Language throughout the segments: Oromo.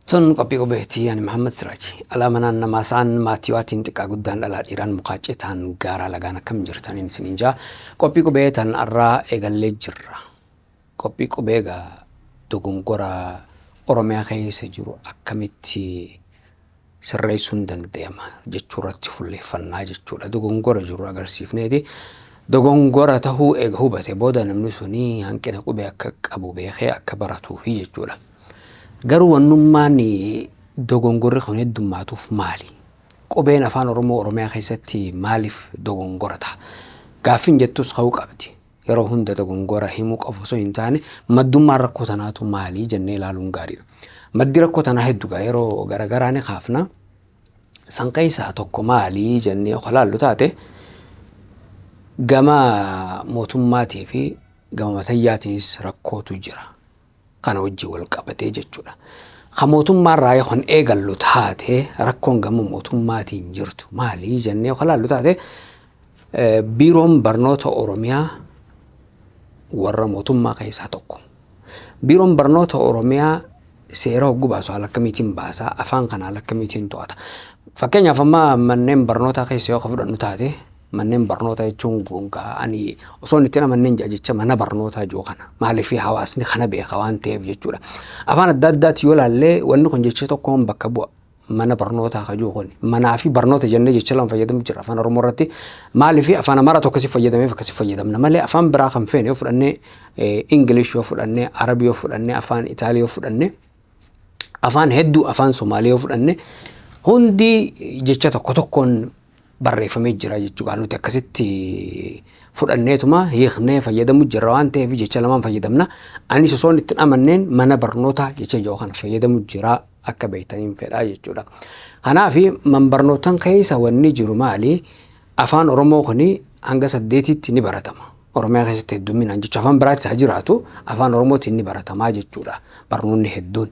Tun qophii qubeeti ani Mahammad Siraaji. Alaa manaan namaa sa'an maatiiwaatiin xiqqaa guddaan dhalaa dhiiraan mukaa citaan gaaraa lagaan akkam jirtaniin isiniin jaa. Qophii qubee tan arraa eegallee jirra. Qophii qubee egaa dogongora Oromiyaa keessa jiru akkamitti sirreessuun danda'ama jechuu irratti fulleeffannaa jechuudha. Dogongora jiru agarsiifneeti. Dogongora tahuu eega hubate booda namni suni hanqina qubee akka qabu beekee akka baratuufi jechuudha. Garuu wannummaan dogongorri kun heddummaatuuf maali? Qubeen Afaan Oromoo Oromiyaa keessatti maaliif dogongora ta'a? Gaaffiin jettus ka'uu qabdi. Yeroo hunda dogongora himuu qofa osoo hin taane maddummaan rakkoo tanaatu maali jennee ilaaluun gaariidha. Maddi rakkoo tanaa heddu gaa yeroo garagaraa ni kaafna. San keessaa tokko maali jennee yoo ilaallu taate gama mootummaatii fi gama matayyaatiinis rakkootu jira. Kana wajjin wal qabatee jechuudha. Ka mootummaarraa yoo kan eegallu taate rakkoon gama mootummaatiin jirtu maali jennee yoo ilaallu taate Biiroon Barnoota Oromiyaa warra mootummaa keessaa tokko. Biiroon Barnoota Oromiyaa seera hogguu baasu haala akkamiitiin baasaa afaan kana haala akkamiitiin to'ata. Fakkeenyaaf amma manneen barnootaa keessa yoo ka fudhannu taate manneen barnootaa jechuun gonkaa ani osoo itti manneen jedha jecha mana barnootaa jiru kana maaliif hawaasni kana beeka waan ta'eef jechuudha. Afaan adda addaatti yoo ilaalle wanni kun jecha tokkoon bakka bu'a. Mana barnootaa ka jiru kun manaa fi barnoota jennee jecha lama fayyadamu jira afaan Oromoo irratti maaliif afaan Amaaraa tokko si fayyadameef akkasi fayyadamna malee afaan biraa kan feene yoo fudhannee English yoo fudhannee Arabi yoo fudhannee afaan Itaalii yoo fudhannee afaan hedduu afaan Somaalee yoo fudhanne hundi jecha tokko tokkoon barreeffamee jira jechuudha. Nuti akkasitti fudhanneetuma hiiknee fayyadamu jirra waan ta'eef jecha lamaan fayyadamna. Anis osoo itti amanneen mana barnootaa jecha yoo kana fayyadamu jira akka beektaniin fedhaa jechuudha. Kanaaf man barnootan keessa wanni jiru maali? Afaan Oromoo kuni hanga saddeetitti ni baratama. Oromiyaa keessatti hedduminaan jechuudha. Afaan biraattis haa jiraatu afaan Oromootiin ni baratamaa jechuudha. Barnoonni hedduun.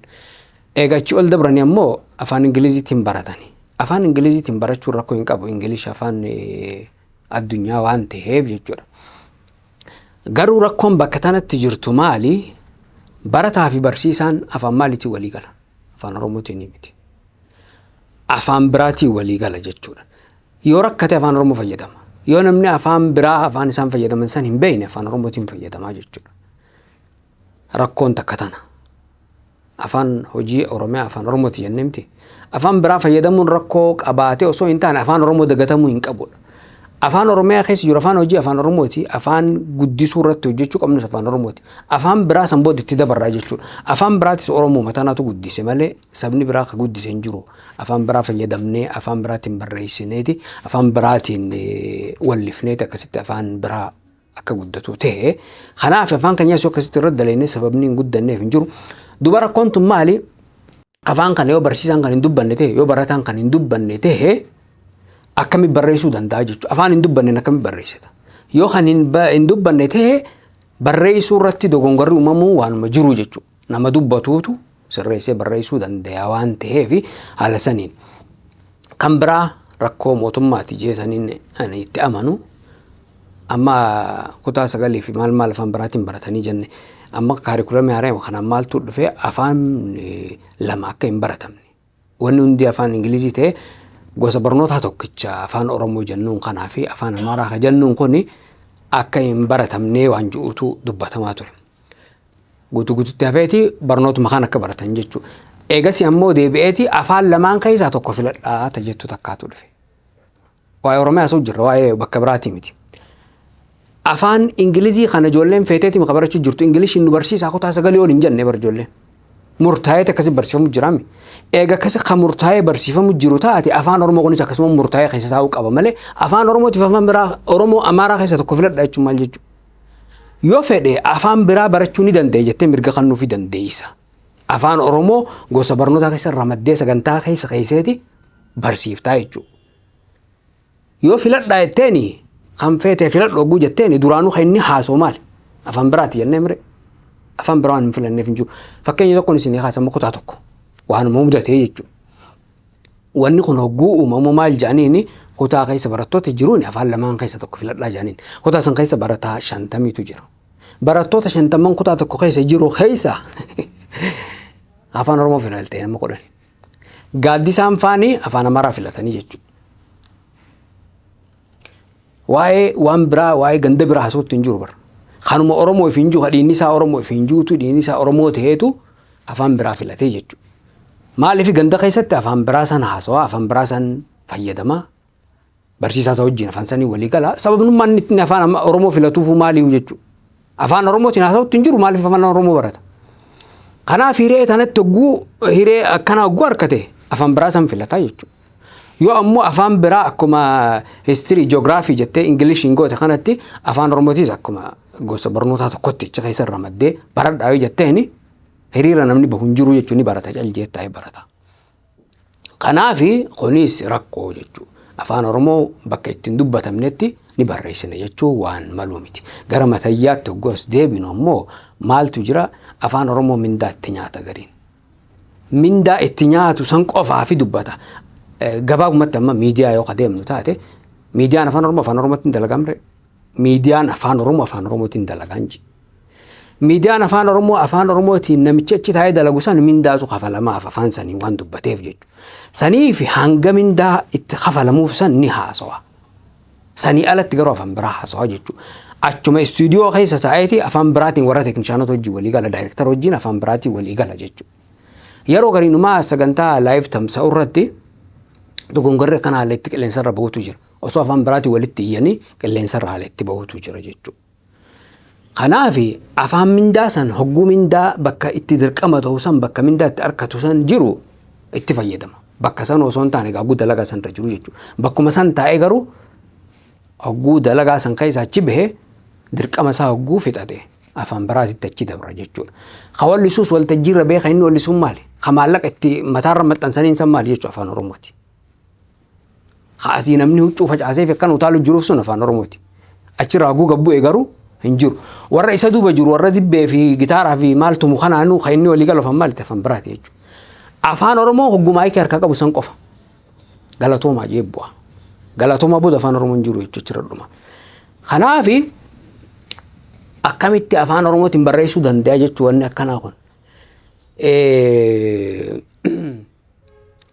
Eega achi ol dabranii ammoo afaan Ingiliziitiin baratani. Afaan Ingiliziitiin barachuun rakkoo hin qabu. Ingilish afaan addunyaa waan ta'eef jechuudha. Garuu rakkoon bakka tanatti jirtu maali? Barataa fi barsiisaan afaan maaliitiin walii gala? Afaan Oromootiin miti. Afaan biraatiin walii gala jechuudha. Yoo rakkate afaan Oromoo fayyadama. Yoo namni afaan biraa afaan isaan fayyadaman san hin beekne afaan Oromootiin fayyadamaa jechuudha. Rakkoon takka tana. Afaan hojii Oromiyaa afaan Oromooti jennee miti. Afaan biraa fayyadamuun rakkoo qabaatee osoo hin taane afaan Oromoo dagatamuu hin qabudha. Afaan Oromiyaa keessa jiru afaan hojii afaan Oromooti. Afaan guddisuu irratti hojjechuu qabnus afaan Oromooti. Afaan biraa san booda itti dabarraa jechuudha. Afaan biraatis Oromoo matanaatu guddise malee sabni biraa ka guddise hin jiru. Afaan biraa fayyadamnee afaan biraatiin barreessineeti afaan biraatiin wallifneeti akkasitti afaan biraa akka guddatu ta'e. Kanaaf afaan keenyas yoo akkasitti irratti dalagne sababni hin guddanneef hin jiru. Duba rakkoon tun maali? Afaan kana yoo barsiisaan kan hin dubbanne ta'e yoo barataan kan hin dubbanne ta'e akkami barreessuu danda'a jechuudha. Afaan hin dubbanneen akkami barreessita? Yoo kan hin dubbanne ta'e barreessuu irratti dogongorri uumamuu waanuma jiru jechuudha. Nama dubbatuutu sirreessee barreessuu danda'a waan ta'eef haala saniin. Kan biraa rakkoo mootummaati jeesaniin ani itti amanu amma kutaa sagalii fi maal maal afaan biraatiin baratanii jenne amma kaarikulamii haaraa kanaan maaltu dhufee afaan lama akka hin baratamne. Wanni hundi afaan Ingilizii ta'e gosa barnootaa tokkicha afaan Oromoo jennuun kanaa fi afaan Amaaraa ka jennuun kuni akka hin baratamnee waan jirutu dubbatamaa ture. Guutuu guututti hafeeti barnootuma kan akka baratan jechuudha. Eegas ammoo deebi'eeti afaan lamaan keessaa tokko filadhaa ta jettu takkaatu dhufe. Waa'ee Oromiyaa haasa'u jirra waa'ee bakka biraatii miti. Afaan Ingilizii kana ijoolleen feeteeti maka barachuu jirtu Ingilishiin nu barsiisaa kutaa sagalii ol hin jenne bar ijoolleen. Murtaa'eeti akkasi barsiifamu jiraami. Eega akkasi kan murtaa'ee barsiifamu jiru taate afaan Oromoo kunis akkasuma murtaa'ee keessa taa'uu qaba malee afaan Oromootiif afaan biraa Oromoo Amaaraa keessa tokko filadha jechuun maal jechuudha. Yoo fedhe afaan biraa barachuu ni danda'e jettee mirga kennuufii dandeessa. Afaan Oromoo gosa barnootaa keessa ramaddee sagantaa keessa keesseeti barsiiftaa jechuudha. Yoo filadhaa jetteeni kan feete filadhu hogguu jetteeni duraanuu kan inni haasa'u maali? Afaan biraati jennee mire. Afaan biraa waan hin filanneef hin jiru. Fakkeenya tokkoon isin haasamu kutaa tokko. Waanuma mudatee jechuudha. Wanni kun hogguu uumamu maal jedhaniini kutaa keessa barattoota jiruun afaan lamaan keessa tokko filadhaa jedhaniin. Kutaa san keessa barataa shantamiitu jira. Barattoota shantamman kutaa tokko keessa jiru keessa Afaan Oromoo filatte nama 10. Gaaddisaan faanii afaan Amaaraa filatanii jechuudha. Waa'ee waan biraa, waa'ee ganda biraa haasawutti hin jiru bara. Kanuma Oromoo if hin jiru, dhiinni isaa Oromoo if hin jirutu, dhiinni isaa Oromoo ta'eetu afaan biraa filatee jechuudha. Maaliif ganda keessatti afaan biraa san haasawaa, afaan biraa san fayyadamaa, barsiisaa isaa wajjin afaan sanii walii gala. Sababnummaan inni afaan Oromoo filatuufuu maaliif jechuudha. Afaan Oromootiin haasawutti hin jiru, maaliif afaan Oromoo barata? Kanaaf hiree tanatti hogguu, hiree akkana hogguu harkate, afaan biraa san filataa jechuudha. Yoo ammoo afaan biraa akkuma history, geography jettee Ingilish goote kanatti, afaan Oromootis akkuma gosa barnootaa tokkotti achi keessa ramaddee baradhaa yoo jetteeni, hiriira namni bahu hin jiru jechuun, ni barata, cal jettaa'ee barata. Kanaafi kunis rakkoo jechuudha. Afaan Oromoo bakka ittiin dubbatamnetti ni barreessina jechuun waan maluu miti. Gara matayyaatti hoggoos deebinu ammoo maaltu jira? Afaan Oromoo mindaa itti nyaata gariin. Mindaa itti nyaatu san qofaa fi dubbata. Gabaabumatti amma miidiyaa yoo adeemnu taate, miidiyaan afaan Oromoo afaan Oromootiin dalagamre. Miidiyaan afaan Oromoo afaan Oromootiin dalagaan ji. Miidiyaan afaan Oromoo afaan Oromootiin namichi achi taa'ee dalagu san mindaatu kafalamaaf afaan sanii waan dubbateef jechuudha. Saniif hanga mindaa itti kafalamuuf san ni haasawa. Sanii alatti garuu afaan biraa haasawa jechuudha. Achuma istuudiyoo keessa taa'eeti afaan biraatiin warra teeknishaanota wajjin walii gala, daayirektara wajjin afaan biraatiin walii gala jechuudha. Yeroo gariinumaa sagantaa live tamsa'u irratti dogongorri akkana haala itti qilleensarra bahutu jira. Osoo afaan biraatiin walitti iyyanii qilleensarra haala itti bahutu jira jechuudha. Kanaaf afaan mindaa san hogguu mindaa bakka itti dirqama ta'u san, bakka mindaa itti argatu san jiru itti fayyadama. Bakka san osoo hin taane hogguu dalagaa san irra jiru jechuudha. Bakkuma san taa'ee garuu hogguu dalagaa san keessa achi bahee, dirqama isaa hogguu fixate, afaan biraatitti achi dabra jechuudha. Ka wallisuus waltajjiirra beeka, inni wallisuun maali? Ka maallaqa itti mataarra maxxansaniin san maali jechuudha? Afaan Oromooti. Ka asii namni huccuu facaasee fi akkan utaalu jiruuf sun afaan Oromooti. Achirraa hogguu gabbu'e garuu hin jiru. Warra isa duuba jiru, warra dibbee fi gitaaraa fi maal tumu kanaanuu, kan inni walii galu afaan maaliti? Afaan biraati jechuudha. Afaan Oromoo hogguu maayikii harkaa qabu san qofa. Galatoomaa jee bu'a. Galatoomaa booda afaan Oromoo hin jiru jechuudha, achirra dhuma. Kanaafi akkamitti afaan Oromootiin barreessuu danda'a jechuun wanni akkanaa kun.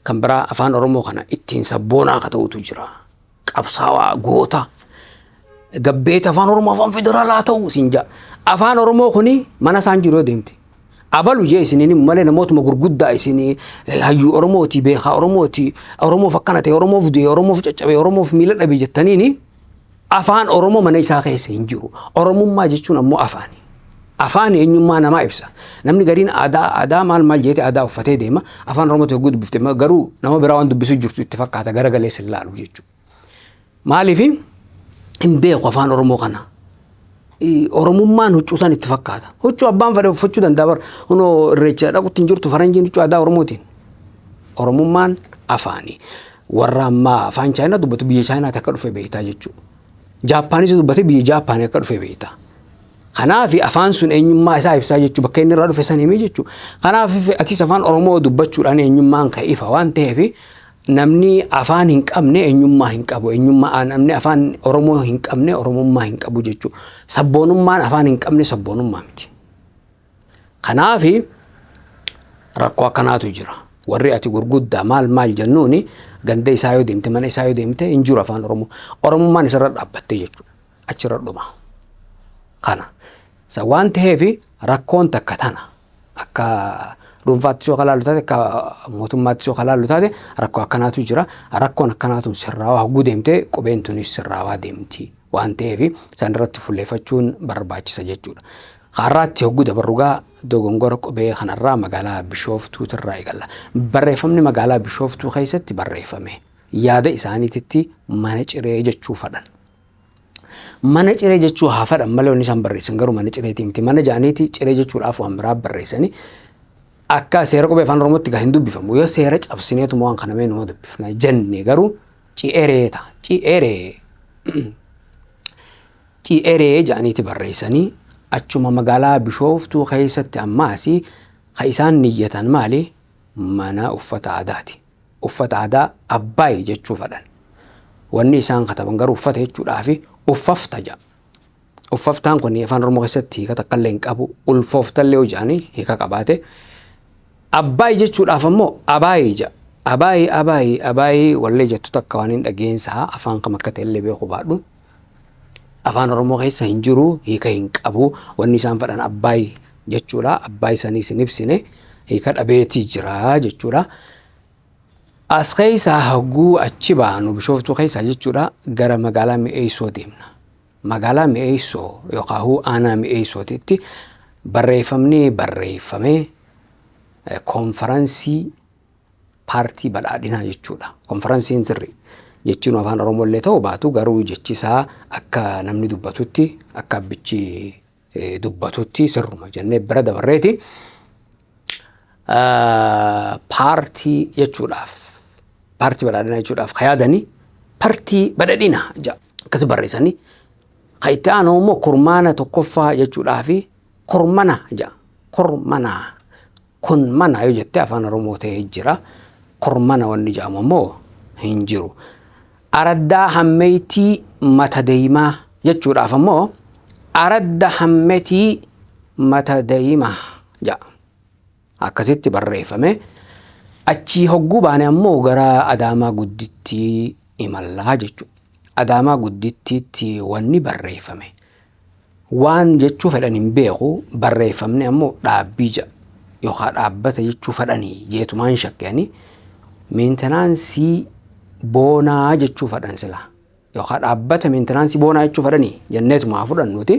Kan biraa afaan Oromoo kana ittiin sabboonaa akka ta'utu jira. Qabsaawaa goota. Gabbeeta afaan Oromoo afaan federaalaa ta'u siin ja'a. Afaan Oromoo kuni mana isaan jiru yoo deemte. Abalu jee isiniin malee, namootuma gurguddaa isinii hayyuu Oromooti, beekaa Oromooti, Oromoof akkana ta'e, Oromoof du'e, Oromoof caccabe, Oromoof miila dhabe jettaniini, afaan Oromoo mana isaa keessa hin jiru. Oromummaa jechuun ammoo afaani. Afaan eenyummaa namaa ibsa. Namni gariin aadaa aadaa maal maal jeete aadaa uffatee deema. Afaan Oromootti hogguu dubbifte garuu nama biraa waan dubbisuu jirtu itti fakkaata, gara galeessa hin laalu jechuudha. Maaliif hin beeku afaan Oromoo kana? Oromummaan huccuu san itti fakkaata. Huccuu abbaan fedhe uffachuu danda'a bara. Kunoo irreecha dhaqutti hin jirtu faranjiin huccuu aadaa Oromootiin. Oromummaan afaani. Warra ammaa afaan Chaayinaa dubbatu biyya Chaayinaatti akka dhufe beektaa jechuudha. Jaappaanis dubbate biyya Jaappaanii akka dhufe beektaa. Kanaaf afaan sun eenyummaa isaa ibsaa jechuudha. Bakka inni irraa dhufe san himee jechuudha. Kanaaf atis afaan Oromoo dubbachuudhaan eenyummaan kee ifa waan ta'eef, namni afaan hin qabne eenyummaa hin qabu. Eenyummaa namni afaan Oromoo hin qabne Oromummaa hin qabu jechuudha. Sabboonummaan afaan hin qabne sabboonummaa miti. Kanaaf rakkoo akkanaatu jira. Warri ati gurguddaa maal maal jennuuni, ganda isaa yoo deemte, mana isaa yoo deemte, hin jiru afaan Oromoo. Oromummaan isarra dhaabbattee jechuudha. Achirra dhuma. Kana. Isa waan ta'eef rakkoon takka tana. Akka dhuunfaatti yoo kalaallu taate, akka mootummaatti yoo kalaallu taate, rakkoo akkanaatu jira. Rakkoon akkanaatu sirraawaa hogguu deemte, qubeen tunis sirraawaa deemti waan ta'eef isaan irratti fuulleeffachuun barbaachisa jechuudha. Har'aatti hogguu dabarrugaa dogongora qubee kanarraa magaalaa Bishooftuutirraa eegalla. Barreeffamni magaalaa Bishooftuu keessatti barreeffame yaada isaaniititti mana ciree jechuu fadhan. Mana ciree jechuu haa fadhan malee, wanni isaan barreessan garuu mana cireetii miti. Mana ja'aniiti ciree jechuudhaaf waan biraa barreessanii, akka seera qubee afaan Oromootti gaa hin dubbifamu. Yoo seera cabsineetuma waan kana mee numa dubbifna jenne garuu ci'eree ta'a. Ci'eree. Ci'eree ja'aniiti barreessanii. Achuma magaalaa Bishooftuu keessatti ammaas ka isaan niyyatan maali? Mana uffata aadaati. Uffata aadaa Abbaay jechuu fadhan. Wanni isaan kataban garuu uffata jechuudhaafi uffafta jedha. Uffaftaan kun afaan Oromoo keessatti hiika takka illee hin qabu. Ulfooftallee yoo jedhanii hiika qabaate. Abbaay jechuudhaaf ammoo Abaay jedha. Abaay abaay abaay wallee jettu takka waan hin dhageensaa afaan kam akka ta'e illee beeku baadhu. Afaan Oromoo keessa hin jiru, hiika hin qabu. Wanni isaan fedhan Abbaay jechuudha. Abbaay saniis hin ibsine, hiika dhabeetii jira jechuudha. As keessaa hogguu achi baanu, Bishooftuu keessaa jechuudha, gara magaalaa Mi'eessoo deemna. Magaalaa Mi'eessoo yookaan aanaa Mi'eessootitti barreeffamni barreeffame koonfaransii paartii badhaadhinaa jechuudha. Konfaransiin sirri jechuun afaan Oromoo illee ta'uu baatu, garuu jechi isaa akka namni dubbatutti, akka abbichi dubbatutti sirruma jennee bira dabarreeti. Paartii jechuudhaaf, paartii badhaadhinaa jechuudhaaf ka yaadanii partii badhaadhina jedha akkasi barreessanii. Ka itti aanu immoo kurmaana tokkoffaa jechuudhaaf kurmana jedha. Kurmana, kun mana yoo jette afaan Oromoo ta'ee jira. Kurmana wanni jedhamu ammoo hin jiru. Araddaa hammeeytii mata deemaa jechuudhaaf ammoo aradda hammetii mata deemaa jedha. Akkasitti barreeffame. Achii hogguu baane ammoo gara Adaamaa Guddittii imallaa jechuudha. Adaamaa Guddittiitti wanni barreeffame, waan jechuu fedhan hin beeku, barreeffamni ammoo dhaabbii jedha yookaan dhaabbata jechuu fedhanii jeetumaan shakkanii, meentenaansii boonaa jechuu fedhan sila yookaan dhaabbata meentenaansii boonaa jechuu fedhanii jenneetuma fudhannuti.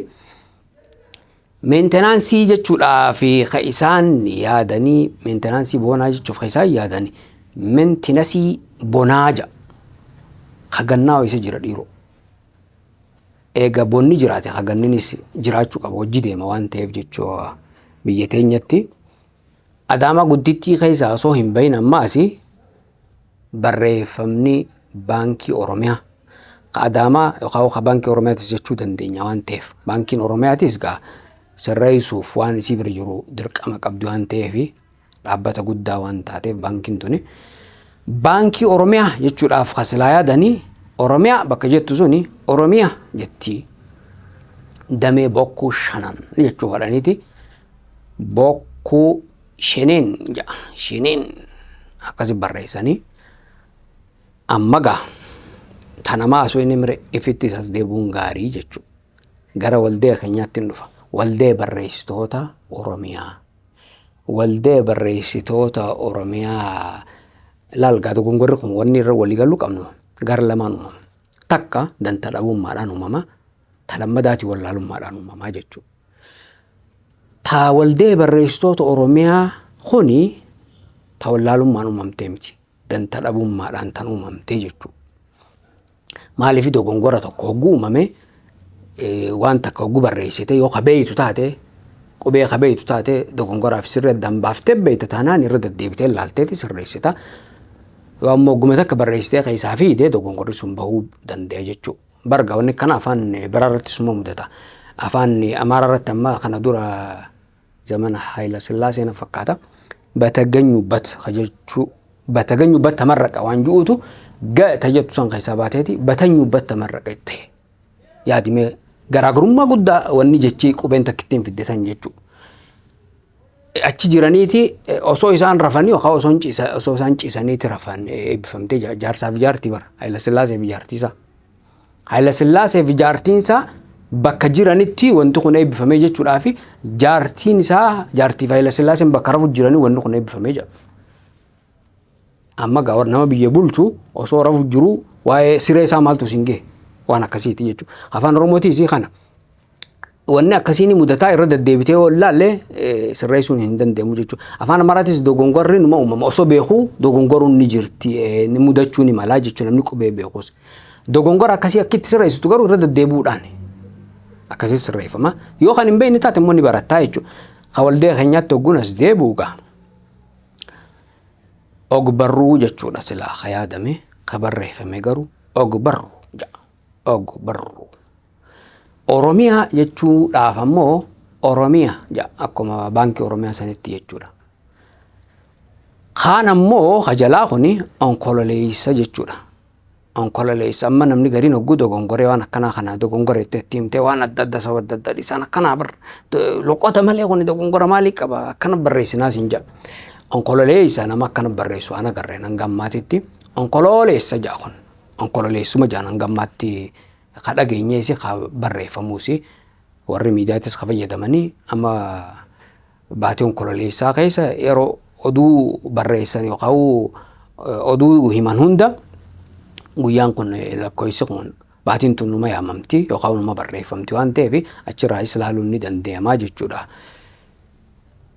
Meentenaansii jechuudhaaf ka isaan yaadanii, meentenaansii boonaa jechuuf ka isaan yaadanii mentinasii bonaa jedha. Ka gannaa isa jira dhiiroo. Eega bonni jiraate haganninis jiraachuu qaba, hojii deema waan ta'eef jechuu biyya teenyatti. Adaamaa Guddittii keessaa osoo hin bahin ammaas barreeffamni Baankii Oromiyaa ka Adaamaa yookaan ka Baankii Oromiyaatis jechuu dandeenya waan ta'eef, Baankiin Oromiyaatis gaa sirreessuuf waan isii bira jiru dirqama qabdi waan ta'eef, dhaabbata guddaa waan taateef baankiin tuni. Baankii Oromiyaa jechuudhaaf ka silaa yaadanii Oromiyaa bakka jettu suni Oromiyaa jetti. Damee Bokkuu Shanan jechuu fadhaniiti. Bokkuu Sheneen jedha. Sheneen akkasi barreessanii. Amma gaa tanamaa osoo inni mire ifitti isas deebi'uun gaarii jechuudha. Gara waldee keenyaatti hin dhufa. Waldee Barreessitoota Oromiyaa. Waldee Barreessitoota Oromiyaa laal gaa, dogongorri kun wanni irra walii galuu qabnu gara lamaan uumama. Takka danta dhabummaadhaan uumama, ta lammadaatii wallaalummaadhaan uumamaa jechuudha. Ta Waldee Barreessitoota Oromiyaa kuni ta wallaalummaan uumamtee miti. Danta dhabummaadhaan tan uumamtee jechuudha. Maaliif? Dogongora tokko hogguu uumame, waan takka hogguu barreessite, yoo ka beeytu taate, qubee ka beeytu taate, dogongoraaf sirrii addaan baaftee beeyta taanaan irra deddeebitee ilaalteeti sirreessita. Yoo ammoo hogguma takka barreessitee keessaa fiide, dogongorri sun bahuu danda'a jechuudha. Barga wanni kana afaan biraa irratti suma mudata. Afaan Amaaraa irratti amma kana dura zamana Hayila Sillaasee na fakkaata. Bataganyubat ka jechuu, bataganyubat tamarraqa waan ju'uutu ga ta jettu san keessaa baateeti batanyubat tamarraqa itti. Yaadimee garaagarummaa guddaa wanni jechi qubeen takka ittiin fidde san jechuudha. Achi jiraniiti osoo isaan rafanii yookaan osoo isaan ciisaniiti rafan eebbifamtee, jaarsaa fi jaartii bara Hayila Sillaasee fi jaartii isaa. Hayila Sillaasee fi jaartiin isaa bakka jiranitti wanti kun eebbifamee jechuudhaa fi jaartiin isaa, jaartii fi Hayila Sillaaseen bakka rafu jiranii wanni kun eebbifamee jira. Amma gaa nama biyya bulchu osoo rafu jiru waa'ee siree isaa maaltu siin gahe? Waan akkasiiti jechuudha. Afaan Oromootiis kana. Wanni akkasii ni mudataa, irra deddeebitee yoo ilaalle sirreessuun hin danda'amu jechuudha. Afaan Amaaraatis dogongorri numa uumama. Osoo beekuu dogongoruun ni jirti, ni mudachuu ni malaa jechuudha namni qubee beekus. Dogongora akkasii akkitti sirreessitu garuu irra deddeebi'uudhaan akkasii sirreeffama. Yoo kan hin beekne taate immoo ni barattaa jechuudha. Ka waldee keenyaatti hogguun as deebi'u gaa. Ogbarruu jechuudha silaa ka yaadame, ka barreeffame garuu ogbarru jedha. Ogbarru. Oromiyaa jechuudhaaf ammoo Oromiyaa jedha, akkuma Baankii Oromiyaa sanitti jechuudha. Kaan ammoo ka jalaa kuni Onkololeessa jechuudha. Onkololeessa amma namni gariin hogguu dogongoree waan akkanaa kana dogongore itti himtee, waan adda addaa sababa adda addaa isaan akkanaa bar loqota malee, kun dogongora maalii qaba, akkana barreessinaa siin jedha. Onkololeessa nama akkana barreessu waan agarreen hanga ammaatitti. Onkolooleessa ja'a kun. Onkololeessuma ja'an hanga ammaatti ka dhageenyeesi ka barreeffamuusi warri miidiyaattis ka fayyadamanii amma baatii onkololeessaa keessa yeroo oduu barreessan yookaan oduu himan hunda guyyaan kun, lakkoofsi kun, baatiin tun numa yaamamti yookaan numa barreeffamti waan ta'eef achirraayis ilaaluun ni danda'ama jechuudha.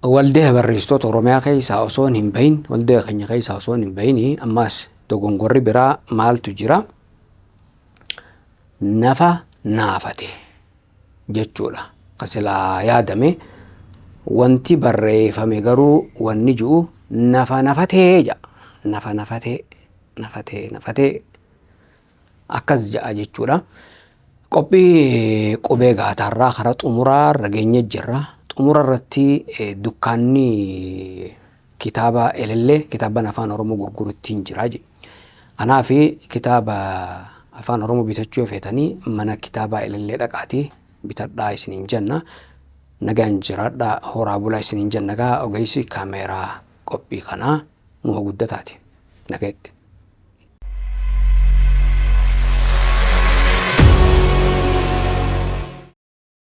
Waldee barreessitoota Oromiyaa keessaa osoo hin bahin, waldee keenya keessaa osoo hin bahin, ammas dogongorri biraa maaltu jira? Nafa naafate jechuudha. Kasilaa yaadame wanti barreeffame garuu wanni ji'u nafa nafatee jedha. Nafa nafatee, nafatee, nafatee akkas jedha jechuudha. Qophii qubee gaataarraa karaa xumuraa irra geenye jirra. Xumura irratti dukkaanni kitaaba Elellee kitaaban afaan Oromoo gurguru ittiin jira jedhe. Kanaaf kitaaba afaan Oromoo bitachuu yoo feetanii mana kitaaba Elellee dhaqaatii bitadhaa isiniin jenna. Nagaan jiraadhaa, horaa bulaa isiniin jenna. Gaa ogeessi kaameeraa qophii kanaa nu guddataati. Nagaatti.